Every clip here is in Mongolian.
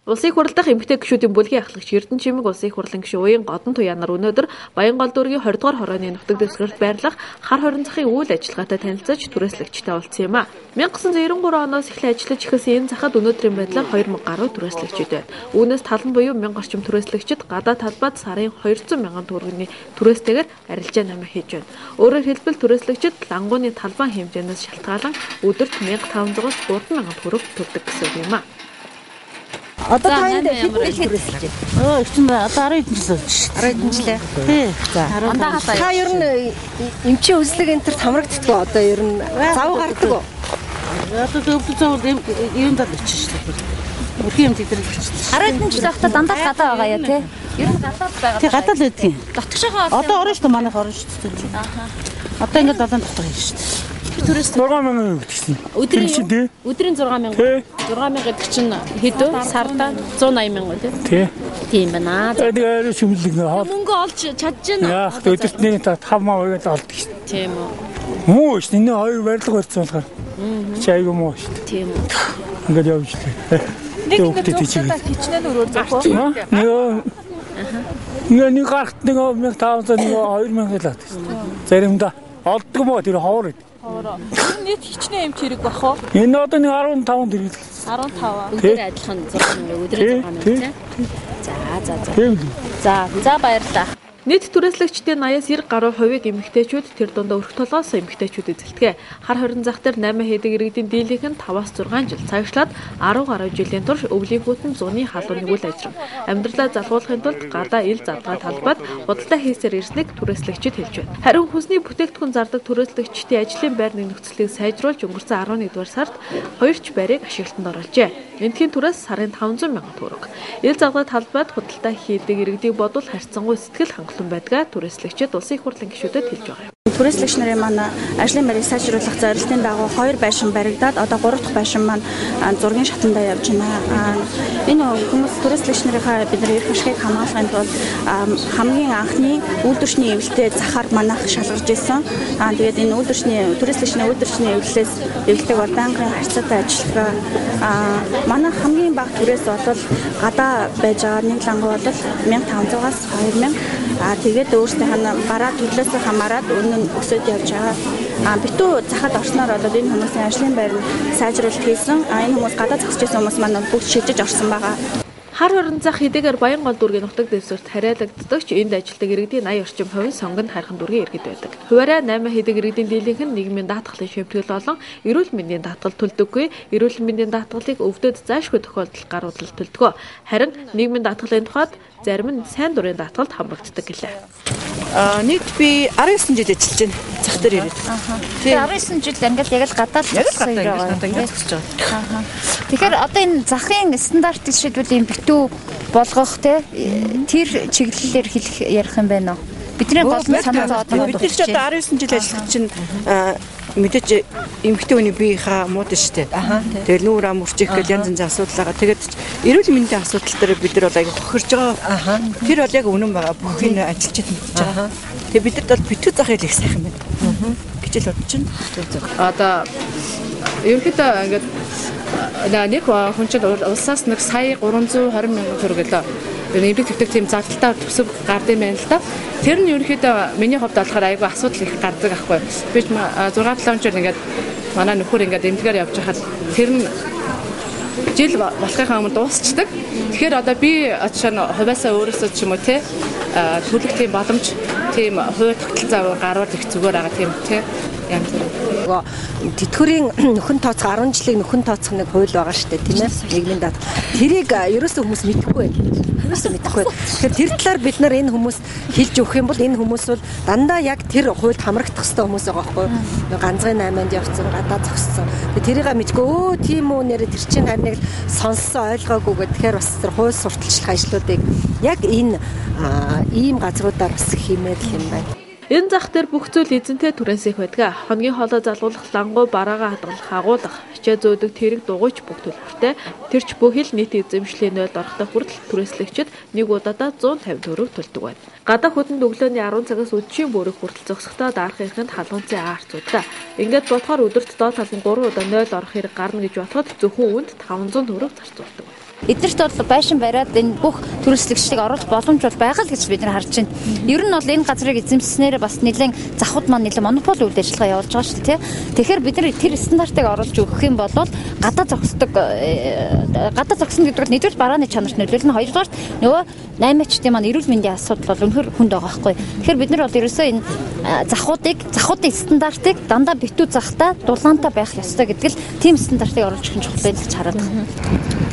Улсын их хурл дахь эмэгтэй гишүүдийн бүлгийн ахлагч Эрдэнэ Чимэг улсын их хурлын гишүүн Уян Годон Туяанаар өнөөдөр Баянгол дүүргийн 20 дугаар хорооны нутаг дэвсгэрт байрлах хар хорин захын үйл ажиллагаатай танилцаж түрээслэгчтэй уулзсан юм а. 1993 оноос эхлэн ажиллаж эхэлсэн энэ захад өнөөдрийн байдлаар 2000 гаруй түрээслэгчид байна. Үүнээс тал нь буюу 1000 орчим түрээслэгчид гадаа талбайд сарын 200 мянган төгрөгийн түрээстэйгээр арилжаа намаа хийж байна. Өөрөөр хэлбэл түрээслэгчид лангууны талбайн хэмжээнээс шалтгаалan өдөрт 1500-аас 3000 төгрөг төлдөг гэсэн үг юм а. Одоо та энд хэдэн жил түрээсэлж байна? Өө их чинь одоо 10 жил болж шүү дээ. 10 жилээ. Тий. За. Та ер нь эмчийн үзлэг энэ төр хамрагддаг уу? Одоо ер нь зав гардаг уу? Одоо өвдөг зав юм дал очиж шүү дээ. Өрхийн юм тэдрэл очиж. 10 жил байхдаа дандаа л гадаа байгаа яа тий. Ер нь гадаа л байгаа. Тий, гадаа л байдгийн. Дотгошоогоо одоо орно шүү дээ, манайх орно шүү дээ. Аха. Одоо ингээд долоон дотор хийж шүү дээ. Түрээс 6000 гэдэг чинь. Өдрийн 6000. 6000 гэдэг чинь хэд вэ? Сарда 180 мянга тий. Тий. Тийм байна. Тэгээ арай шүмлэг нэ. Мөнгө олж чадж гэнэ. Яах вэ? Өдөрт нэг 5 маа олдог шин. Тийм үү. Муу шин. Энэ хоёр барилга барьсан болохоор. Чи айгүй муу шин. Тийм үү. Ингээд явж лээ. Нэг ингээд хичнээн өрөөр зөх үү? Нэг нэг гарт нэг 1500 нэг 2000 л авдаг шин. Заримдаа олддог мó тэр ховор. Ховор. Энэ нийт хичнээн эмч хэрэг бах уу? Энэ одоо нэг 15 тэрэг. 15. Өдөр адилхан 6 өдрийн 6 тий. За за за. Тийм л. За за баярлалаа. Нийт түрээслэгчдийн 80-90 гаруй хувийг эмэгтэйчүүд тэр дундаа өрх толгоос эмэгтэйчүүд эзэлдэг. Хар хорин зах дээр 8 хийдэг иргэдийн дийлэнх нь 5-6 жил цагшлаад 10 гаруй жилийн турш өвлийн хүйтэн зуны халуун үйл ажрам. Амьдралаа залгуулахын тулд гадаа ил задгаа талбайд худалдаа хийсээр ирснийг түрээслэгчид хэлж байна. Харин хүнсний бүтээгдэхүүн зардаг түрээслэгчдийн ажлын байрны нөхцөлийг сайжруулж өнгөрсөн 11-р сард хоёр ч байрыг ашиглалтанд оруулжээ. Эндхийн түрээс сарын 500 мянган төгрөг. Ил задгаа талбайд худалдаа хийдэг иргэдийг бодвол харьцангуй сэтгэл хангалуун байдгаа түрээслэгчид улсын их хурлын гишүүдэд хэлж байгаа юм. Түрээслэгч нарын маань ажлын байрыг сайжруулах зорилтын дагуу 2 байшин баригдаад одоо 3 дахь байшин маань зургийн шатандаа явж байна. Энэ хүмүүс түрээслэгч нарынхаа бид нар эрх ашигыг хамгаалахын тулд хамгийн анхны үйлдвэрчний эвлэлтэй захаар манайх шалгарч ирсэн. Тэгээд энэ үйлдвэрчний түрээслэгчний үйлдвэрчний эвлэлээс эвлэлтэйг бол байнгын харьцаатай ажиллагаа. Манай хамгийн бага түрээс бол гадаа байж байгаа нэг лангуу бол 1500-аас 2000. Тэгээд өөрсдийнх нь бараа төлөөсөө хамаарат үнэ нь өсөд явж байгаа. Битүү захад орсноор бол энэ хүмүүсийн ажлын байр нь сайжруулалт хийсэн. Энэ хүмүүс гадаа зогсож байсан хүмүүс маань бүгд шилжиж орсон байгаа. Хар хорин зах хэдийгээр Баянгол дүүргийн нутаг дэвсгэрт харьяалагддаг ч энд ажилладаг иргэдийн 80 орчим хувь нь сонгонд хархан дүүргийн иргэд байдаг. Хуваараа 8 хийдэг иргэдийн дийлэнх нь нийгмийн даатгалын шимтгэл болон эрүүл мэндийн даатгал төлдөггүй. Эрүүл мэндийн даатгалыг өвдөд зайлшгүй тохиолдол гарвал төлдөг. Харин нийгмийн даатгалын тухайд зарим нь сайн дурын даатгалд хамрагддаг гэлээ. Нийт би 19 жил ажиллаж байна. Зах дээр ирээд. Тэгээ 19 жил ингээд яг л гадаа л зогсож байгаа. Ингээд зогсож байгаа. Тэгэхээр одоо энэ захын стандарт шийдвэл юм битүү болгох те тэр чиглэлээр хэлэх ярих юм байна уу? Бидний гол нь санаа зовоод байгаа. Бид нар ч одоо 19 жил ажиллах чинь мэдээж эмэгтэй хүний биеийнхаа мууд шүү дээ. Тэгэл нүүр ам үрчих гэл янз янзын асуудал байгаа. Тэгээд эрүүл мэндийн асуудал дээр бид нар бол аяг хохирж байгаа. Тэр бол яг үнэн байгаа. Бүх энэ ажилчид мэдж байгаа. Тэгээд бидэрт бол битүү зах их сайхан байна гэж л бодож байна. Одоо ерөнхийдөө ингээд нэг хүн чинь улсаас нэг сая 320 мянган төгрөг лөө эмнэлэг твдэг тийм зардалтай төсөв гард юм байна л да. Тэр нь ерөнхийдөө миний хувьд болохоор айгүй асуудал их гардаг аахгүй. Би 6 7 жил ингээд манай нөхөр ингээд эмнэлгээр явж байхад тэр нь жил болохынхаа өмнө дуусчдаг. Тэгэхээр одоо би жишээ нь хувиасаа өөрөөсөө ч юм уу те төлөх тийм боломж тийм хувь тогтол зав гарвал их зүгээр байгаа тийм те янз бүр. Тэтгэврийн нөхөн тооцох 10 жилийн нөхөн тооцох нэг хууль байгаа шүү дээ тийм ээ. Нийгмийн даатгал. Тэрийг ерөөсөө хүмүүс мэдэхгүй байна. Ерөөсөө мэдэхгүй. Тэгэхээр тэр талаар бид нар энэ хүмүүс хэлж өгөх юм бол энэ хүмүүс бол дандаа яг тэр хуульд хамрагдах ёстой хүмүүс байгаа байхгүй юу? Ганцхан 8-нд явцсан, гадаа зогссон. Тэгээ тэрийг мэдгүй өө тийм үү нэрэ тэр чинь харин нэг л сонссон ойлгоогүй гэх. Тэгэхээр бас тэр хууль сурталчлах ажлуудыг яг энэ ийм газруудаар бас хиймээр л юм байна. Энэ зах дээр бүх зүйл эзэнтэй түрээсэх байдаг. Хоногийн хоолой залгуулах лангуу бараагаа хадгалах агуулах, ачаа зөөдөг тэрэг дугуйч бүх төлбөртэй. Тэр ч бүхэл нийт эзэмшлийн 0 орохтой хүртэл түрээслэгчид нэг удаадаа 150 төгрөг төлдөг байна. Гадаа хөдөнд өглөөний 10 цагаас үдшийн бүрэг хүртэл зогсохдоо дарах эрхэнд халуунцын аарцуудаа. Ингээд бодохоор өдөрт доод тал нь 3 удаа 0 орох хэрэг гарна гэж бодоход зөвхөн үүнд 500 төгрөг зарцуулдаг байна. Эднэрт бол байшин бариад энэ бүх түрээслэгчдийг оруулах боломж бол байгаа л гэж бид нар харж байна. Ер нь бол энэ газрыг эзэмшснээр бас нэлээд захууд маань нэлээд монопол үйл ажиллагаа явуулж байгаа шүү дээ, тий. Тэгэхээр бид нар тэр стандартыг оруулж өгөх юм бол гадаа зогсдог, гадаа зогсно гэдэг бол нэгдүгээр барааны чанарт нөлөөлнө, хоёрдугаар нөгөө 8-ачдын маань эрүүл мэндийн асуудал бол үнэхээр хүнд байгаа байхгүй. Тэгэхээр бид нар бол ерөөсөө энэ захуудын стандартыг дандаа битүү захтай дулаантай байх ёстой гэдэг л тийм стандартыг оруулж өгөх нь чухал байх гэж хараад байна.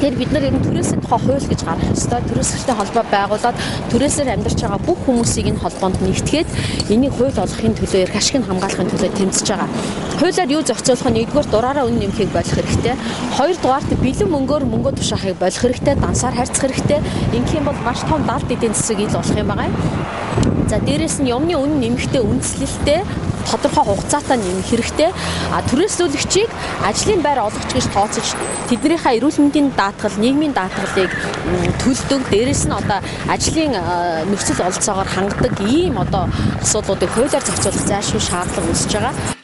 Тэгэхээр бид нар ер нь түрээсийн тухай хууль гэж гаргах ёстой. Түрээслэлтэй холбоо байгуулад түрээсээр амьдарч байгаа бүх хүмүүсийг энэ холбоонд нэгтгээд энийг хууль олгохын төлөө, эрх ашиг нь хамгаалахын төлөө тэмцэж байгаа. Хуулиар юу зохицуулах нь нэгдүгээр дураараа үнэ нэмхийг болох хэрэгтэй. Хоёрдугаарт бэлэн мөнгөөр мөнгө тушаахыг болох хэрэгтэй, дансаар харьцах хэрэгтэй. Ингэх юм бол маш том далд эдийн засаг ил болох юм байгаа юм. За дээрэс нь юмны үнэ нэмэхдээ үндэслэлтэй тодорхой хугацаатай нэмэх хэрэгтэй. А түрээслүүлэгчийг ажлын байр олгоч гэж тооцож тэднийхээ эрүүл мэндийн даатгал, нийгмийн даатгалыг төлдөг. Дээрэс нь одоо ажлын нөхцөл ололцоогоор хангадаг ийм одоо асуудлуудыг хуулиар зохицуулах зайлшгүй шаардлага үүсэж байгаа.